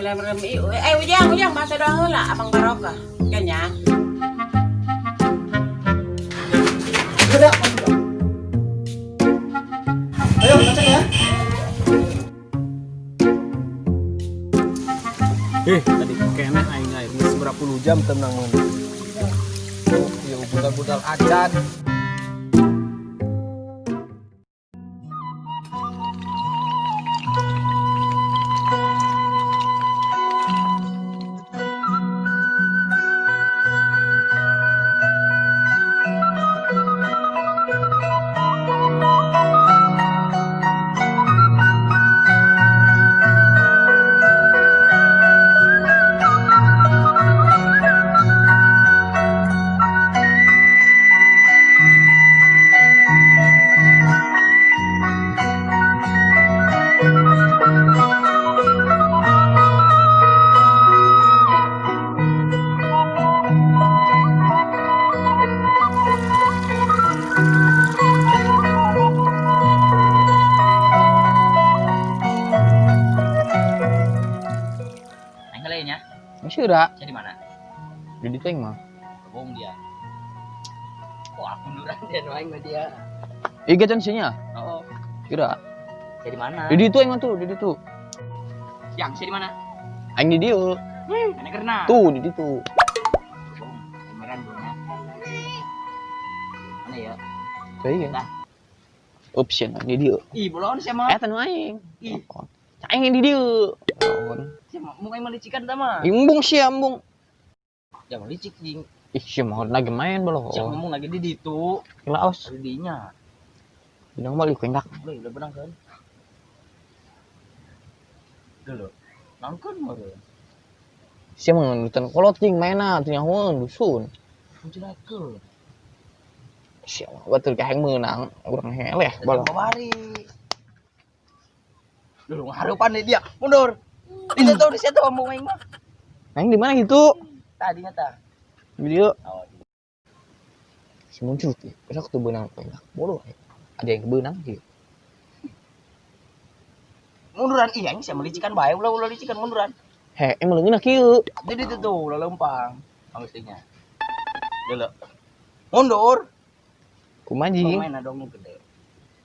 Bismillahirrahmanirrahim. Eh, Ujang, Ujang bahasa doa heula abang barokah. Kayaknya. Udah. Ayo, ngecek ya. Tadi keneh aing aing geus berapa puluh jam tenang mun. Ya budal-budal acan. Aing lainnya, Masih udah saya di mana? di ditu aing mah. Bohong dia. Wah, munduran dia nu aing mah dia. Ih, gacan sinya. Oh, Kira. saya di mana? Di ditu aing mah tuh, di ditu. Yang saya di mana? Aing di dieu. Mana karena? Tuh di ditu. Bohong, kameran bohongnya. Mana ya? Iya. Nah. Option di dieu. Ih, bolon saya mah. Eh, tanu aing. Ih. Aing di dieu. Naon? Saya mah mau aing mah licikan tah mah. Embung sia embung. Jangan licik jing. Ih, sia mah lagi main bolo. Saya ngomong lagi di ditu. Laos. Di dinya. Bidang balik kendak. Udah, udah benang kan? Dulu. Nangkeun mah. Sia mah nonton kolot jeung maena teu nyahoeun dusun. Kuncirakeun. Sia mah batur ka hayang meunang, urang heleh bolo. Babari. Dulu ngarupan deh dia. Mundur. Itu tuh di situ ngomong aing mah. Aing di mana gitu? Tadinya tah. Di dieu. Oh, Si muncul tuh. Besok tuh beunang kendak. Bodoh. Ada yang beunang sih. munduran iya aing sia melicikan bae ulah ulah licikan munduran. He, emang leungeunna kieu. Jadi itu tuh ulah lempang. Pastinya. Dulu. Mundur. Kumaha jing? Pemain dong gede.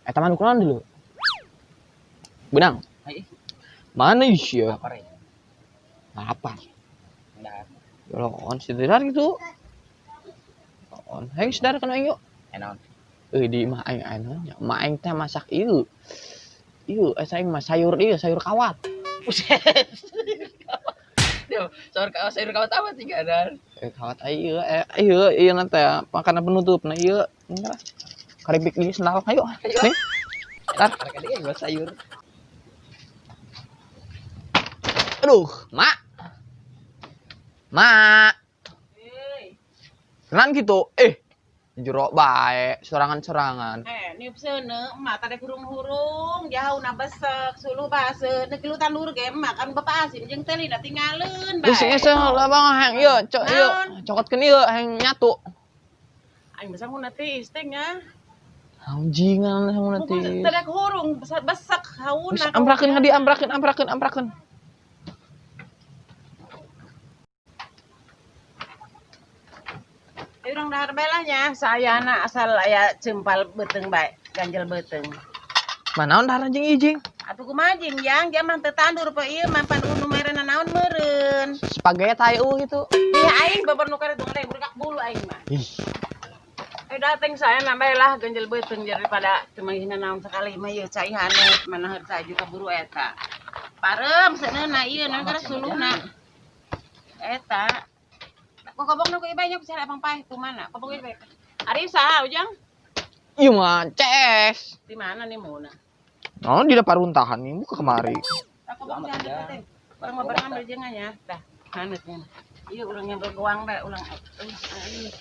Eta mah nu dulu. Benang. Hai, Mana sia? apa re? Apa? Nah, Yolon sedar gitu. On, hayang sedar kan aing yuk. enak. Euy di imah aing aing nya. Emak aing teh masak ieu. Ieu eta aing mah sayur ieu, sayur kawat. Buset. Duh, sayur kawat apa sih kan? Sayur kawat ieu ieu ieu na teh makanan penutup nah ieu. Enggak. Karipik di sendal ayo. Nih. Tar. Kadang gua sayur. Aduh, Mak. Mak. Kenan gitu. Jerok bae, sorangan-sorangan. Eh, niup seuneu emak tadi hurung-hurung, jauh na besek, suluh base, neuk lu tandur ge emak kan bapak asin jeung teh lina tinggalin bae. Geus geus lah bang hayang ieu, cok ieu, cokotkeun ieu hayang nyatu. Aing bisa nguna tiis teh nya. Anjingan sama nanti. Tadi hurung besek hauna. Geus amprakeun hadi amprakeun amprakeun amprakeun. Urang dahar bae lah nya, sayana asal aya cempal beuteung bae, ganjel beuteung. Manaon dahar anjing ijing? Atuh kumaha jing yang dia mah teu tandur poe ieu mah pan unu merena naon meureun. Spaghetti ayo gitu. Iya aing babar nu kare tunggal burkak bulu aing mah. Ih, Dateng saya nambah lah ganjel beuteung daripada teu manggihna naon sekali mah ieu cai haneut mana heur cai juga buru eta. Parem seuneuna ieu naon kana suluhna. Eta. Kok kobong nu ku ieu banyak bicara abang paeh kumana? Kobong ieu bae. Ari saha Ujang? Ieu mah CS. Di mana nih muna? Oh, di depan runtahan nih, buka kemari. Aku kobong jangan teh. Urang mah bareng ambil jeung nya. Dah, haneutnya. Ieu urang yang bergoang bae ulang.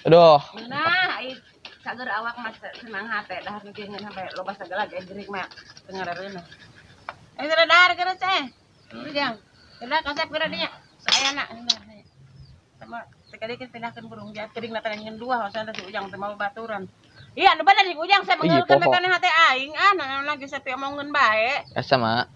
Aduh, Nah, ieu cager awak mah senang hate dahar nu jeung sampai loba sagala ge gerik mah teu ngareuneuh. Eh teh dahar geura teh. Ujang. Geura kasep geura dinya. Sayana. Sama sekali kan pindahkeun burung jahat kering na teh dua hosan teh si Ujang teh mau baturan. Iya, nu bener si Ujang saya Ih, mengeulkeun poho. mah hate aing ah naon lagi sapi omongeun bae. asa mah.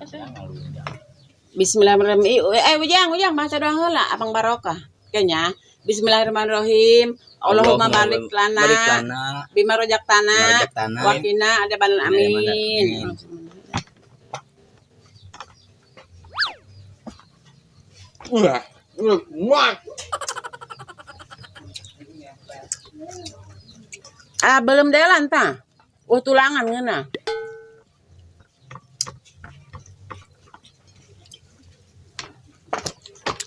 Bismillahirrahmanirrahim. Eh, ujang, ujang maca doa heula abang barokah. Kayaknya Bismillahirrahmanirrahim. Allahumma barik lana Barik lana. Bima rozaqtana. Rozaqtana. Wa qina adzabannar. Amin. Wah, wah. Ah, belum delan tah. Oh, tulangan ngeunah.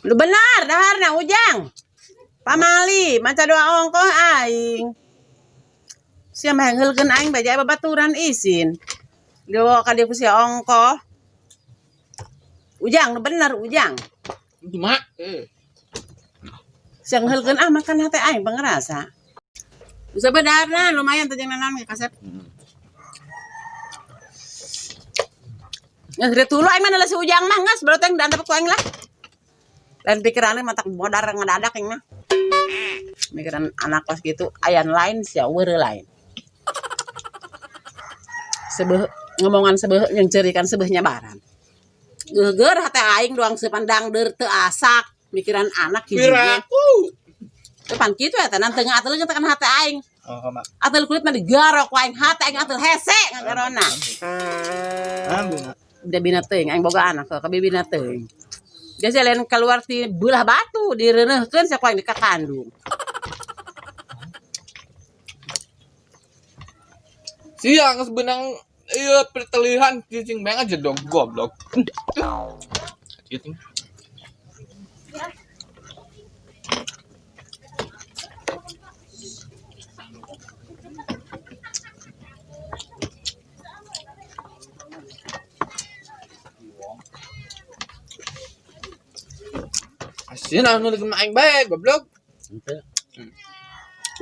Lu benar daharna ujang. Pamali maca doa ongkoh aing. Sia mah ngeulkeun aing bae babaturan isin. Dibawa ka dieu ku sia ongkoh. Ujang, nu bener ujang. Mak. Eh. Sia ngeulkeun ah makan hate aing pangrasa. Bisa bedarna lumayan teh jeung naon kasep. Geus tulu aing mah si ujang mah geus baru teh diantep ku aing lah. Lain pikirannya matak modar ngadadak aing mah. Mikiran anak kos gitu ayan lain sia weureu lain. Sebeuh ngomongan sebeuh yang cerikan sebeuh nyabaran. Geugeur hate aing doang sepandang deur teu asak mikiran anak hiji. Piraku. Depan kitu eta nan teu ngatel tekan hate aing. Oh, mak. Atel kulit mah digarok ku aing hate aing atel hese ngagarona. Ah, bunga. Udah bina teuing aing boga anak ka bibina teuing. Geus lain keluar ti beulah batu direuneuhkeun sia ku aing dikakandung. Siang geus beunang ieu pertelihan cicing bang aja dong goblok. Cicing. Asin anu leukeun aing bae goblok.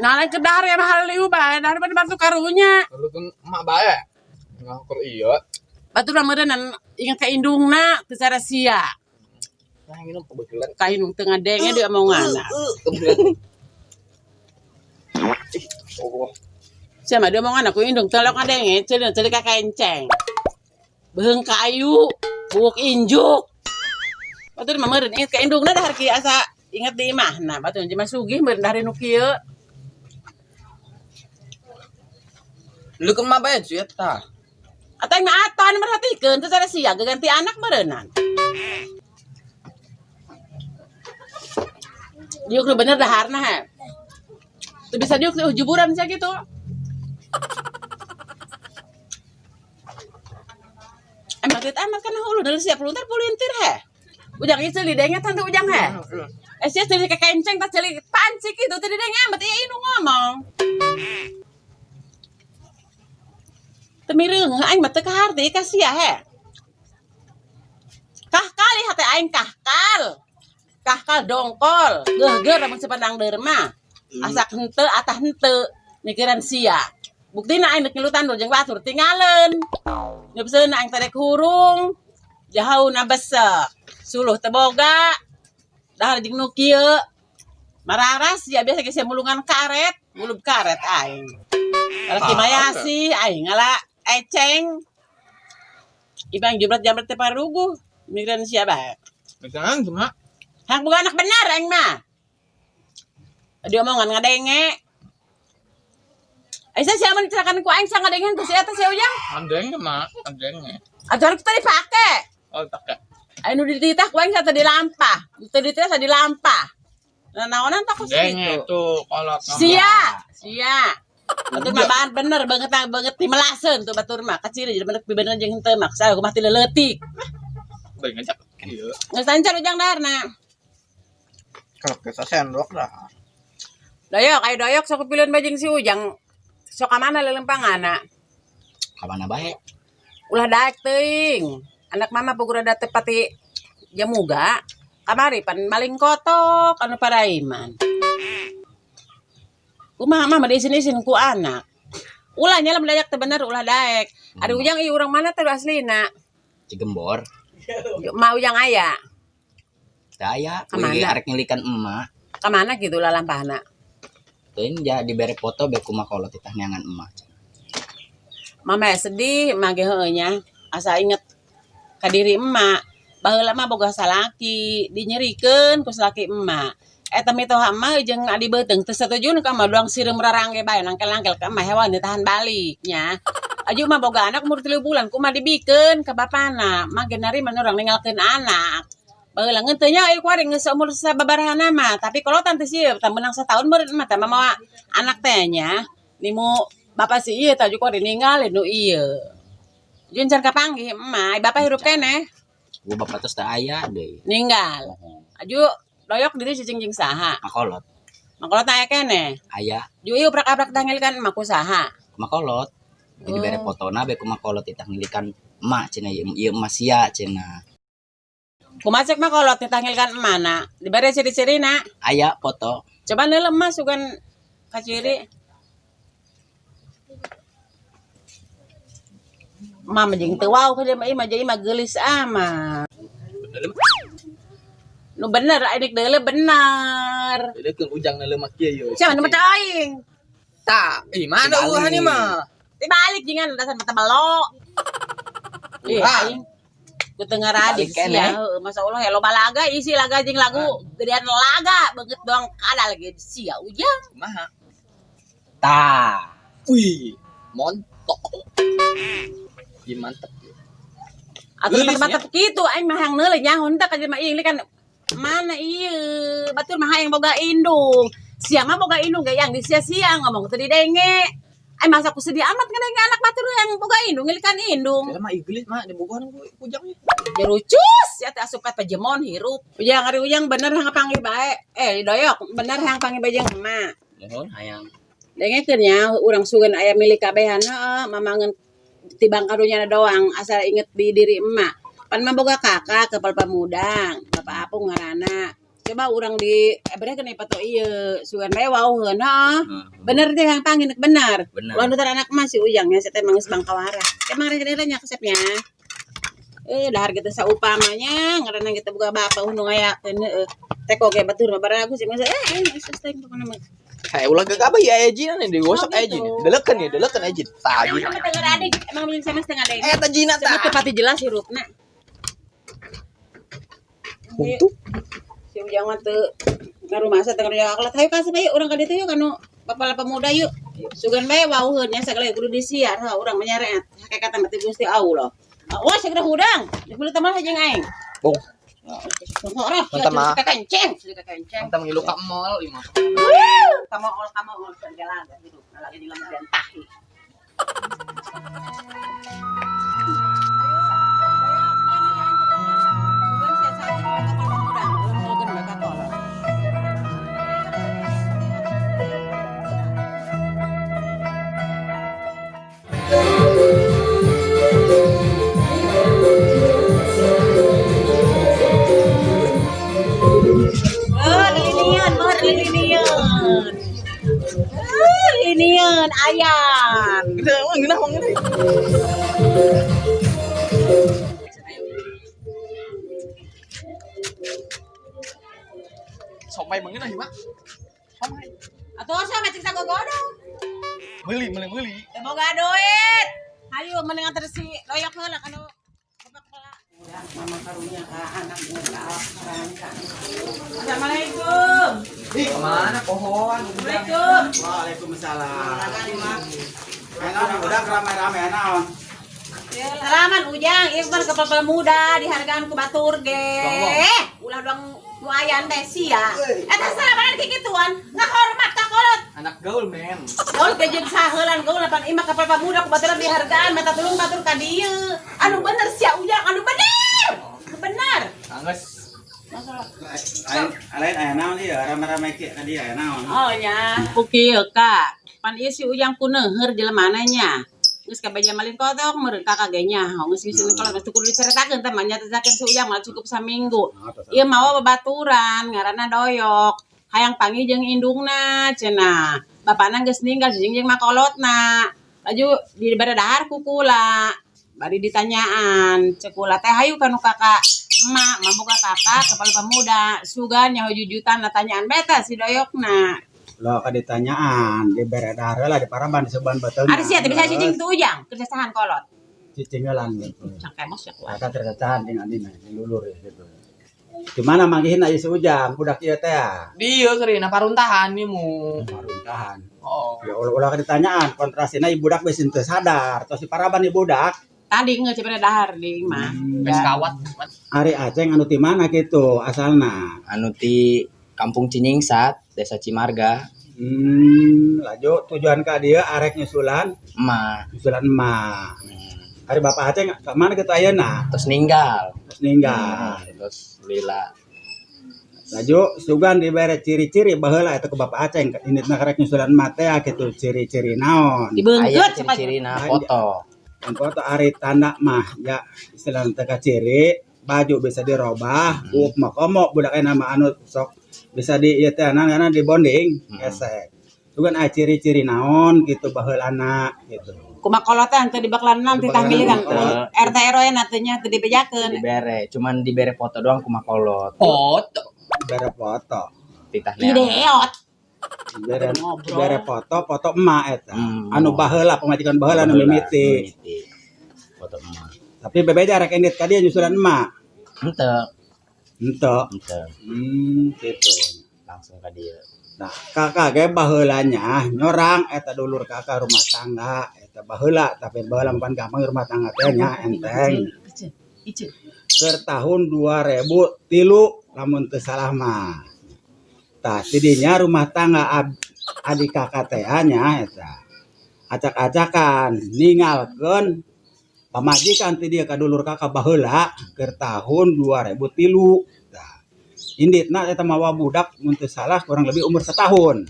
Nah lain ke dahar ya mahal liu bae dahar pada batu karunya. Leukeun emak bae. Ngakur ieu. Batu mah meureun inget ka indungna teu cara sia. Nah, nginum kebetulan. Ka indung teu ngadenge dia omonganna. Kebetulan. Ih, Allah. Sia mah dia omongan aku indung teu lok ngadenge ceuli ceuli ka kenceng. Beheung kayu, buuk injuk. Batur mah meureun inget ka indungna dahar kieu asa inget di imahna. Batur jelema sugih meureun dahar nu kieu. Leukeun emak bae cuy eta. Atau mah aton merhatikeun teu cara sia geganti anak meureunnan. Diuk nu bener daharna he. Teu bisa diuk teu juburan sia kitu. Emang teu amat kana hulu dari siap luntar pulintir he. Ujang ieu ceuli denge tante ujang he. Eh sia ceuli kekenceng tah ceuli panci kitu teu didenge amat ieu inu ngomong. Teu mireung aing mah teu kaharti ka sia he. Kah kali hate aing kahkal. Kahkal dongkol, geuhgeur lamun sepandang deur mah. Asak henteu atah henteu mikiran sia. Buktina aing deuk ngilu tandur jeung batur tingaleun. Nyepseun aing teh hurung, jahauna besek. Suluh teu boga. Dahar jeung nu kieu. Mararas sia biasa ge sia mulungan karet, mulub karet aing. Kalau kimayasi aing ngala eceng. Ibang jebret-jabret teh paruguh mikiran sia bae. Jangan cuma Hang boga anak bener aing mah. Dia omongan ngadenge. Aisyah siapa diceritakan ku aing sang ngadengen ku si eta si Ujang? andeng mak, andeng. Aturan kita dipake. Oh, tak. Aing nu dititah ku aing tadi dilampah. Teu dititah tadi dilampah. Nah, naonan tak ku Andeng situ. itu kalau Sia, sia. Batur mah bahan bener banget banget di melaseun tuh batur mah kecil jadi bener bener jeung henteu mah. Saya mah ti leutik. Baik ngajak. Iya. Geus tancar Ujang daharna. Kalau kita sendok dah. Doyok, ayo doyok sok pilihan bajing si Ujang. Sok ka mana lelempangana? Ka mana bae? Ulah daek teuing. Anak mama pugur ada tepati jamuga. Kamari pan maling kotok anu paraiman. Kumaha mama diisin-isin ku anak. Ulah nya lamun dayak teh bener ulah daek. Ari Ujang ieu urang mana teh aslina? Cigembor. Ma Ujang aya. Teu aya, Kamana? kuy arek ngilikan emak. Ka mana gitu lalampahna? Teuing ja dibere foto be kumaha kolot titah neangan emak. Mama ya sedih, emak ge heueuh nya. Asa inget ka diri emak. Baheula mah boga salaki, dinyerikeun ku salaki emak. Eta mitoha emak jeung adi beuteung teu satujun ka emak doang sireum rarangge bae nangkel-nangkel ka emak hewan ditahan balik nya. Aju mah boga anak umur 3 bulan kumaha dibikeun ka bapana. Mah ge narima urang ninggalkeun anak. Baheula ngeun teu nya ieu kuari geus umur sababarahana mah, tapi kolotan teh sieun tah meunang sataun meureun emak teh mawa anak teh nya. Nimu bapak si ieu tah aju kuari ninggalin nu ieu. Jun can kapanggih emak, bapak hirup keneh. Gua bapak terus teu aya deui. Ninggal. Aju doyok diri cicing jeung saha? Makolot. Makolot aya keneh. Aya. Ju ieu uprak-aprak tangilkan emak ku saha? Makolot. Jadi bere fotona be ku makolot ditangilikan emak cenah ieu ieu emak sia cenah. Kumaha cek makolot ditangilkan emak na? Dibere ciri-cirina? Aya foto. Coba neuleuh emak sugan kaciri. Emak mah jeung teu wau ka dieu mah ieu mah jadi mah geulis amat. Nu bener aing deuleu bener. Deuleukeun ujang neuleuh mah kieu ieu. Siapa nu maca aing? Tah, ih mana Dibalik. uhan ieu mah? Dibalik jangan dasar mata belok. Ih, Uhan. aing ku teu ngaradik Dibalik keneh. sia heueuh masyaallah ya loba laga isi laga jeung lagu gedean laga beungeut doang kadal ge sia ujang. Kumaha? Tah. Wih, montok. Ih, mantep. Atuh Geulis, mantep kitu aing mah hayang neuleuh nyaho teh ka jelema ieu kan mana ieu batur mah hayang boga indung. Sia mah boga indung ge yang disia-sia ngomong teu didenge. Aing masa ku sedih amat ngadenge anak batur yang boga indung ngilikan indung. Eta mah igeulis mah dibogohan ku ujangnya. Jerucus ya teh asup ka pejemon hirup. Ujang ari ujang bener hayang panggil bae. Doyok bener hayang panggil bae jeung emak. Nuhun hayang. Dengekeun nya urang sugan aya milik kabehan heeh mamangeun tibang karunya doang asal inget di diri emak. Pan mah boga kakak kepala pemuda, Bapak Apung ngaranna. Coba urang di bener kena pato ieu sugan bae wauheun heeh. Bener teh yang panggil bener. Bener. Ulah nutur anak mah si Ujang nya teh mangis bangkawara. Emang rek nya kesepnya. Dahar kita saupamanya ngaranna kita boga bapak nu ngayakeun heueuh. Teh kok ge batur mah baragus sih masa geus teh pokona mah. Hei, ulah gegabah ya aya jina nih digosok Oh, aya gitu. jina. Deleukeun ya, deleukeun aya jin. Tah Emang jina. sama tengah adik, emang belum sama setengah adik. Eta jina Sama tah. teu pati jelas hirupna. Untuk Si Ujang mah teu ngarumasa teu ngarunya kakolat. Hayu kasep hayu urang ka ditu yuk kanu bapak pemuda yuk. Sugan bae wauheun nya sagala kudu disiar ha urang mah nyareat. Hakikatan mah Gusti Allah. Wah, segera hudang. Di teman aja aing. Bong. Mantap mah. Kenceng, kenceng. Mantap ngilu ka mall ieu mah. Kamu ol kamu ol segala gitu. Lagi di lampu dan tahi. Linian, ayam. Geuna mah geuna mah geuna. Somai mah geuna ieu mah. Somai. Atuh sama cek sagogodong. Meuli meuli meuli. Teu boga duit. Hayu mending antar si doyok heula kanu bapak kepala. Mama karunya ka anak ka awak. Assalamualaikum. Ih, kemana pohon? Assalamualaikum. Waalaikumsalam. Enak udah rame-rame naon. Salaman Ujang, ieu mah kepala muda dihargaan ku batur ge. Ulah doang nu ayan teh sia. Eta salamanan kikituan, ngahormat ka kolot. Anak gaul, men. Gaul ge jeung saheulan gaul lapan imah kepala muda ku baturan dihargaan mata tulung batur ka dieu. Anu bener sia Ujang, anu bener. Anu bener. Angges. Lain aya naon ieu rame-rame kieu ka dieu aya naon. Oh nya, ku kieu ka. Pan ieu si Ujang kuneuheur jelemana nya. Geus kabeja malin kotok meureun kakak ge nyaho. Geus geus kalau geus kudu dicaritakeun teh mah nyaritakeun si Ujang mah cukup saminggu. Ieu mawa babaturan ngaranna doyok. Hayang panggih jeung indungna cenah. Bapana geus ninggal jeung jeung makolotna. Laju di bade dahar ku kula. Bari ditanyaan, cek kula teh hayu kanu kakak emak, maboga kakak kepala pemuda, sugan nyaho jujutan tanyaan beta si doyokna. Lo ka ditanyaan di bere dahar lah di paraban di seban beuteung. Ari sia teh bisa cicing tu Ujang, kerja sahan kolot. Cicing heula gitu. Cangkemos ya kuat. Kakak tercahan jeung adina jeung dulur ya gitu. Di mana manggihna ieu si Ujang budak ieu teh ya? Dia kerina paruntahan nih mu. Paruntahan. Oh. Ya ulah-ulah ditanyaan kontrasina ieu budak geus teu sadar tos diparaban ieu budak. Tadi nggak cepet dahar di mah. Geus kawat. Ari Aceng anu ti mana kitu asalna? Anu ti Kampung Cinyingsat, Desa Cimarga. Laju tujuan ka dieu arek nyusulan Emak. Nyusulan emak. Ari Bapak Aceng ka mana kitu ayeuna? Terus ninggal. Terus ninggal. Terus lila. Laju sugan dibere ciri-ciri baheula eta ku Bapak Aceng inditna karek nyusulan emak teh kitu ciri-ciri naon? Aya Dibeungkeut cepat. ciri-cirina foto. Kan foto ari tanda mah ya istilah teh ciri baju bisa dirobah, buuk mah komo budak nama anu sok bisa di ieu teh anak di bonding gesek. Sugan aya ciri-ciri naon gitu baheulana gitu. Kumaha kolot teh teu dibaklan nanti tah kan. RT RW na teh nya teu dibejakeun. Dibere, cuman dibere foto doang kumaha kolot. Foto. Bere foto. Titah neangan. Ideot. Bere Ngobrol. bere foto, foto emak eta. Anu baheula pamajikan baheula anu mimiti. Mimiti. Foto emak. Tapi bebeja rek indit ka dieu nyusulan emak. Henteu, Henteu. Henteu. Gitu. Langsung ka dieu. Nah, kakak ge baheulanya nyorang eta dulur kakak rumah tangga eta baheula tapi baheula mah gampang rumah tangga teh nya enteng. Ieu. Keur tahun 2003 lamun teu salah mah. Tah tidinya rumah tangga adik kakak teh nya eta. Acak-acakan ninggalkeun pamajikan ti dieu ka dulur kakak baheula keur tahun 2003. Tah inditna eta mawa budak mun teu salah kurang lebih umur setahun.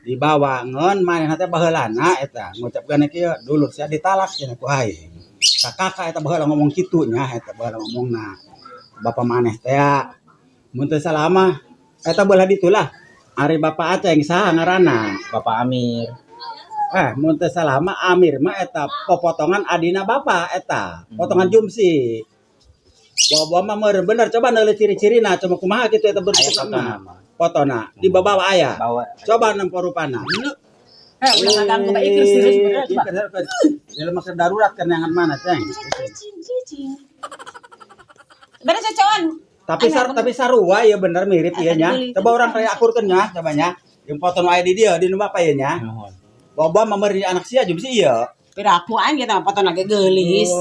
Dibawa ngeun manehna teh baheulana eta ngucapkeun kieu, "Dulur sia ditalak cenah ku aing." Ka kakak eta baheula ngomong kitu nya eta baheula ngomongna. Bapak maneh teh mun teu salah mah eta beulah ditulah. Ari Bapak Aceng saha ngaranna? Bapak Amir. Mun teu salah mah Amir mah eta popotongan adina bapak eta, potongan Jumsi. Bawa mah meureun bener coba neuleuh ciri-cirina coba kumaha kitu eta Aya bentukna. fotona mah. Fotona di babawa aya. Bawa. Coba nempo rupana. Eh, ulah ngaganggu bae ikir serius bener coba. Dalam masa darurat kan yang mana, Ceng? Bener cocoan. Tapi sar tapi sarua ya bener mirip ieu nya. Coba orang kayak akurkeun nya coba nya. Jeung foto nu aya di dieu di nu bapa ieu nya. Nuhun. Bawa mah meureun anak sia jeung si ieu. Piraku aing kita mah foto ge geulis.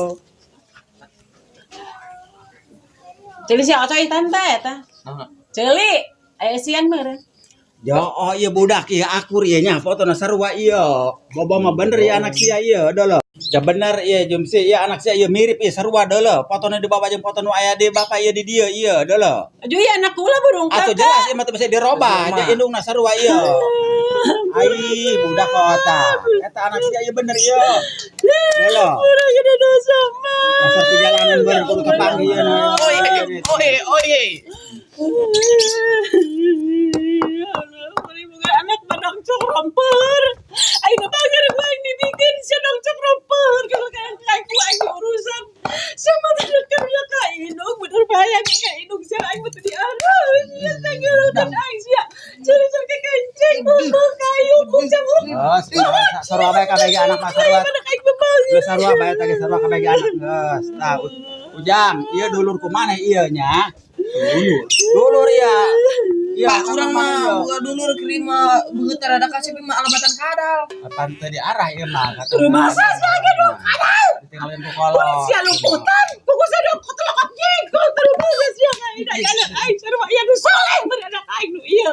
Ceuli sia ocoy tante eta. Ceuli aya sian meureun. Ya oh iya budak ieu akur ieu nya fotona sarua ieu. Bobo mah bener ieu anak sia ieu deuleu. Ya bener ieu Jumsi ieu anak sia ieu mirip ieu sarua deuleu. Fotona di bapa jeung foto nu aya di bapa ieu di dieu ieu deuleu. Aduh ieu anak kula burung Atuh jelas ieu mah teu bisa dirobah, ja indungna sarua ieu. Ai budak kota. Eta anak sia ieu bener ieu. Deuleu. Urang jadi dosa mah. Dasar perjalanan bener kudu kapanggih ieu. Oi, oi, oi. Ya Allah, boga anak badang cok romper. Aing nu bager ku aing dibikin sia dong cok romper. Kalau kayak kayak ku aing urusan. Sama tadi ya ka indung bener bayang ka indung sia aing mah teu diarah. Sia tanggeuleukeun aing sia. Ciri-ciri ke kencing bumbu kayu bujang. Oh, sarua bae kabeh anak mah sarua. Anak aing bebangi. Geus sarua bae teh sarua kabeh anak geus. Tah Ujang, ieu dulur ku maneh ieu nya. Dulur. Dulur ieu. Iya, Pak, urang mah boga dulur kerima beungeut rada kasep mah alamatan kadal. Apaan teu diarah ieu mah kata. Rumah sia ge dong kadal. Ditinggalin ku kolot. Sia lumputan, pokoknya dong kutelokot jengkol terus sia ka ina anak aing sarua ieu nu soleh bener anak aing nu ieu.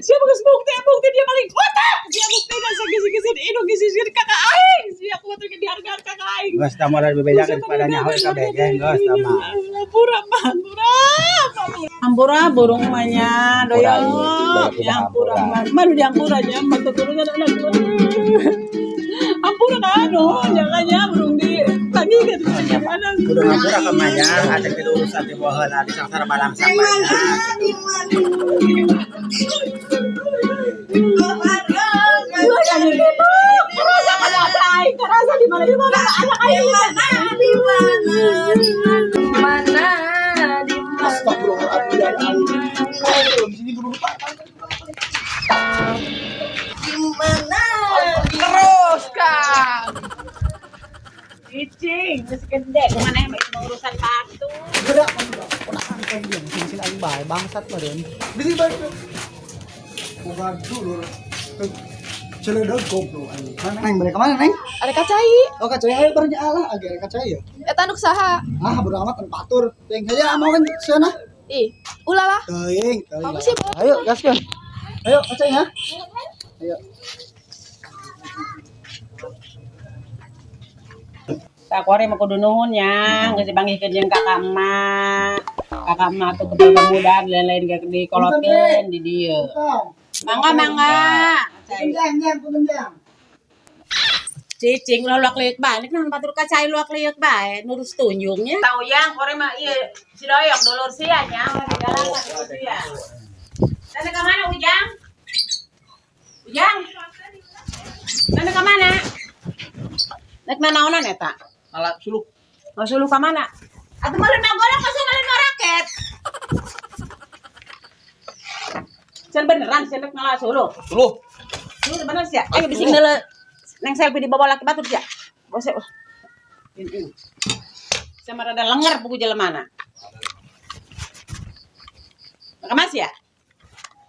Sia geus bukti bukti dia paling kotak. Sia bukti na sagisi-gisi indung gisi-gisi kakak aing. Sia kuat ke dihargaan kakak aing. Geus tah moal dibebejakeun padanya we kabeh ge geus tah mah. Ampura, ampura, ampura burung mah doyong. Ya ampura, mah di ampura nya, mah turunan anak. Ampura kan, oh, jangan ya burung di lagi gitu. Kudu ngampura ka mah nya, ada di urusan di baheula di sangsara balangsa mah nya. Kerasa pada aing, kerasa di mana di mana anak aing. Di mana di mana di mana. Astagfirullahaladzim. Di mana? Terus, Kang. Cicing. Teuing, geus gede kumaha mah itu urusan batu. Gerak unahan ka dia sing aing bae bangsat meureun. Bisi bae. Boga dulur. Celedog goblok anjing. Mana neng mereka mana neng? Ada kacai. Oh kacai ayo bareng alah agak ada kacai ya. Eta nu saha? Ah bodo amat tan patur. Teuing aja mau kan sana. Ih, ulah lah. Teuing, teuing. Kamu sih, Bro. Ayo gaskeun. Ayo kacai ya. Ayo. Tak kuari mah kudu nuhun nya, geus dipanggihkeun jeung kakak emak. Kakak emak tuh kepala pemuda lain-lain ge dikolotkeun di dieu. Mangga mangga. Jang jang punten jang. Cicing ulah luak liuk bae, nek naon batur kacai luak liuk bae, nurus tunjungnya. Tahu yang kuari mah ieu si doyok dulur sia nya, mah digalakan ku sia. Tanda ka mana Ujang? Ujang? Tanda ka mana? Nek nanaonan eta? Malah suluk. Mau suluh ka mana? Atuh meureun golok ka meureun raket. Can beneran sia nek ngalah suluh. Suluh. Suluh bener sia. Ayo bising neuleuh neng selfie di bawah laki batur sia. Bose. Sama rada lenger buku jelemana. Maka ya?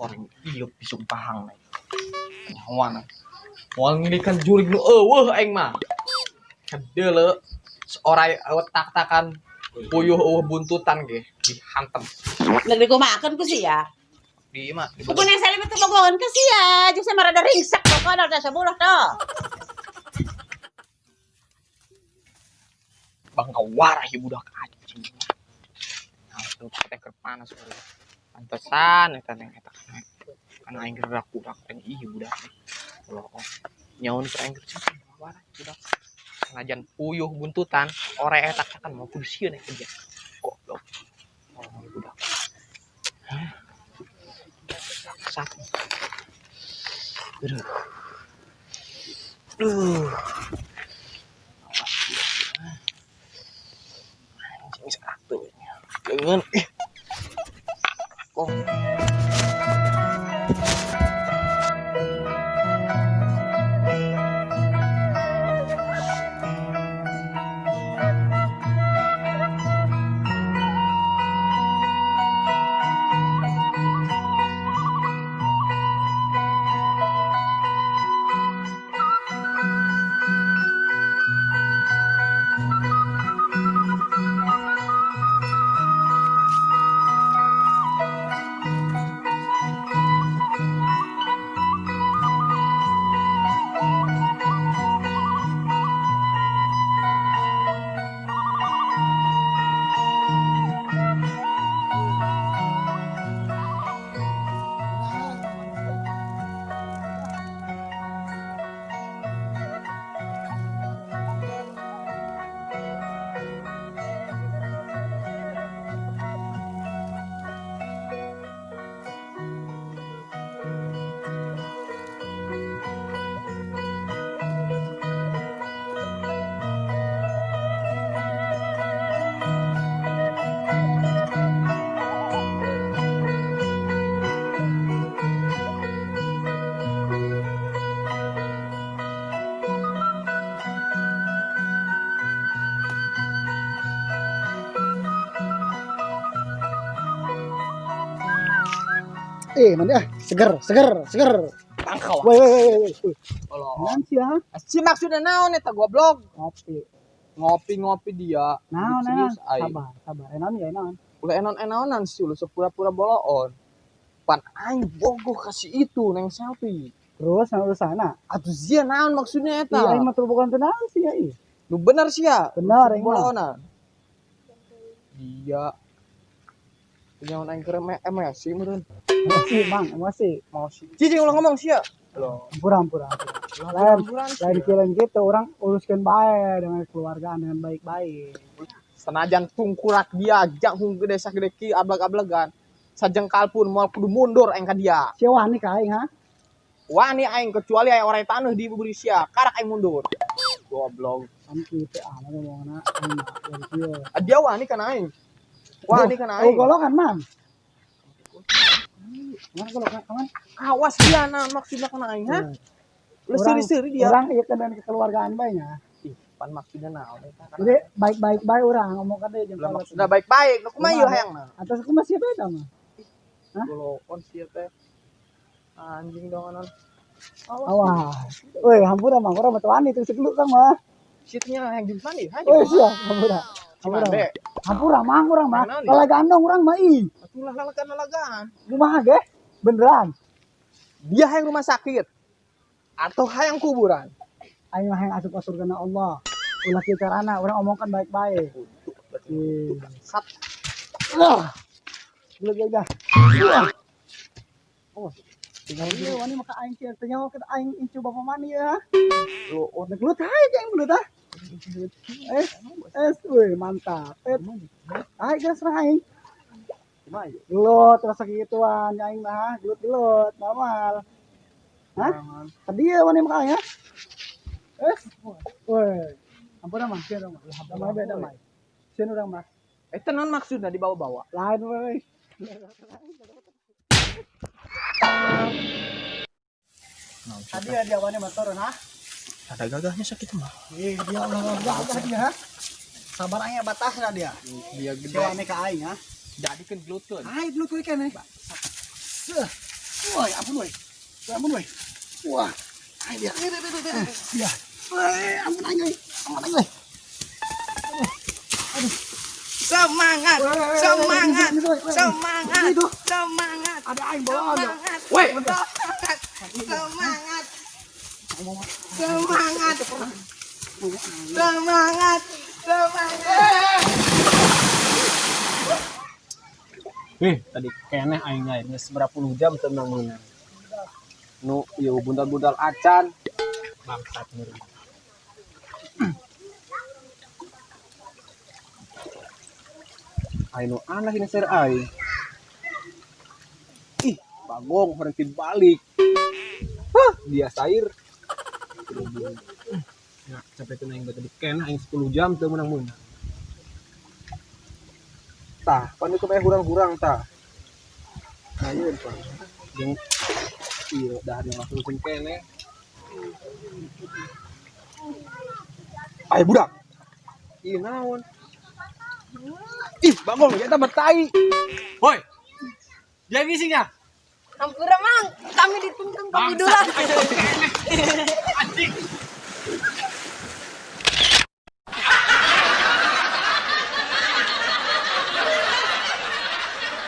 Orang iya pisung pahang nih. Nyawana. Moal ngilikan jurig nu eueuh aing mah. Kedeule seorai awet tak-takan puyuh eueuh buntutan ge dihantem. Nek dikumakeun ku sia. Di imah di Kuku neng selfie teh bogohan ke sia, jeung sama rada ringsek pokona teh sabulah toh. Bangka warah ieu budak anjing. Nah, tuh teh keur panas baru. Pantesan eta neng eta. Kana aing keur budak teh ieu budak teh. Loh, nyaun keur aing keur warah budak. Senajan puyuh buntutan, ore eta kan mau kudu sieun eta dia. Goblok. Oh, budak. Bangsat. Aduh. Aduh. Anjing satu. Jangan. Ih. Kok. Mandi ah, seger, seger, seger. Tangkau. Woi, woi, woi, woi. Tolong. Naon sih ah? Si maksudnya naon eta goblok? Ngopi. Ngopi-ngopi dia. Naon, naon. Serius aing. Sabar, sabar. Enaon ya, enaon. Ulah enon-enonan sih lu sepura-pura boloon. Pan aing bogoh kasih itu neng selfie. Terus naon urusanna? Atuh sia naon maksudnya eta? Iya, aing mah bukan teu naon sih ya, iya. Lu bener sih ya? Bener, aing mah. Boloonan. Dia nyaon aing keur emosi meureun. Emosi, Bang, emosi. Emosi. Cicing ulah ngomong sia. Loh. Ampura, ampura, ampura. Lain, lain kieu gitu, orang uruskeun bae dengan keluargaan dengan baik-baik. Senajan tungkurak dia jangkung gede sagede ki ablag-ablagan. Sajengkal pun moal kudu mundur aing ka dia. Sia wani ka aing ha? Wani aing kecuali aing orai taneuh di bubur sia, karak aing mundur. Goblok. Kan kitu ah mah ngomongna aing mah lain kieu. Dia wani kana aing. Wani kana Oh, aing. golokan, Mang. Mana golokan, kawan? Awas dia naon maksudna kana aing ha? Lu Orang- seri-seri dia. Orang ieu kan dengan kekeluargaan bae nya. Pan maksudna naon eta? Jadi baik-baik bae urang ngomong ka deui jeung Lah kolot. maksudna baik-baik, nu kumaha ieu hayangna? Atas kumaha sia beda mah. Hah? Golokon sia teh. Anjing dong anon. Awas. Woi, hampura mah, urang mah teu wani teu segelut kang mah. Sia teh nya hayang jeung mandi, hayang. Woi, sia, hampura. Hampura. Cimande. Hampura mah urang mah. Naon ieu? Lalagaan urang mah ih. Atulah lalagaan-lalagaan. Kumaha ge? Beneran. Dia hayang rumah sakit atau hayang kuburan? Aing mah hayang asup ka surgana Allah. Ulah kieu carana, urang omongkan baik-baik. Ih. Sat. Wah. Gelut ge dah. Wah. Oh, tinggal ieu wani maka aing kieu teh nyaho kita aing incu bapa mani ya. Lu Gelut hae jeung gelut ah. Eh, eh, wih, mantap. Eh, aing geus serang aing. kumaha ieu? Gelut rasa gituan aing mah, gelut-gelut, normal. Hah? Tadi ya wani maka aing ya. Eh, woi. Ampun mah, sieun urang mah. Damai bae damai. Sieun urang mah. Eta naon maksudna dibawa-bawa? Lain woi. Tadi ya dia wani mah turun ha. Ada gagahnya sakit mah. Eh, dia ulah gagah dia ha. Sabar aing batasna dia. Dia gede. Sia wani ka aing ha. Jadikeun gelutkeun. Aing gelut we keneh. Seuh. Woi, ampun woi. Woi, ampun woi. Wah. Aing dia. Dia. Woi, ampun aing woi. Ampun aing woi. Semangat, semangat, semangat, Itu. semangat, Ada aing bawa ada. Woi, semangat, semangat, semangat, semangat. Tadi keneh aing aing geus berapa puluh jam teu menang meunang. Nu ieu bundal-bundal acan. Bangsat meureun. Aing nu aneh ini ser aing. Ih, bagong horeng balik. Hah, dia sair. Ya, capek teu aing tadi keneh aing 10 jam teu menang-menang. Tah, pan itu mah hurang-hurang tah. Ayeun pan. Jeung ieu dah yang langsung keneh. Ayo budak. Ih naon? Ih, bagong ya eta tai. Woi. Dia bisingnya. Ampura mang, kami dituntun ke budulan. Anjing.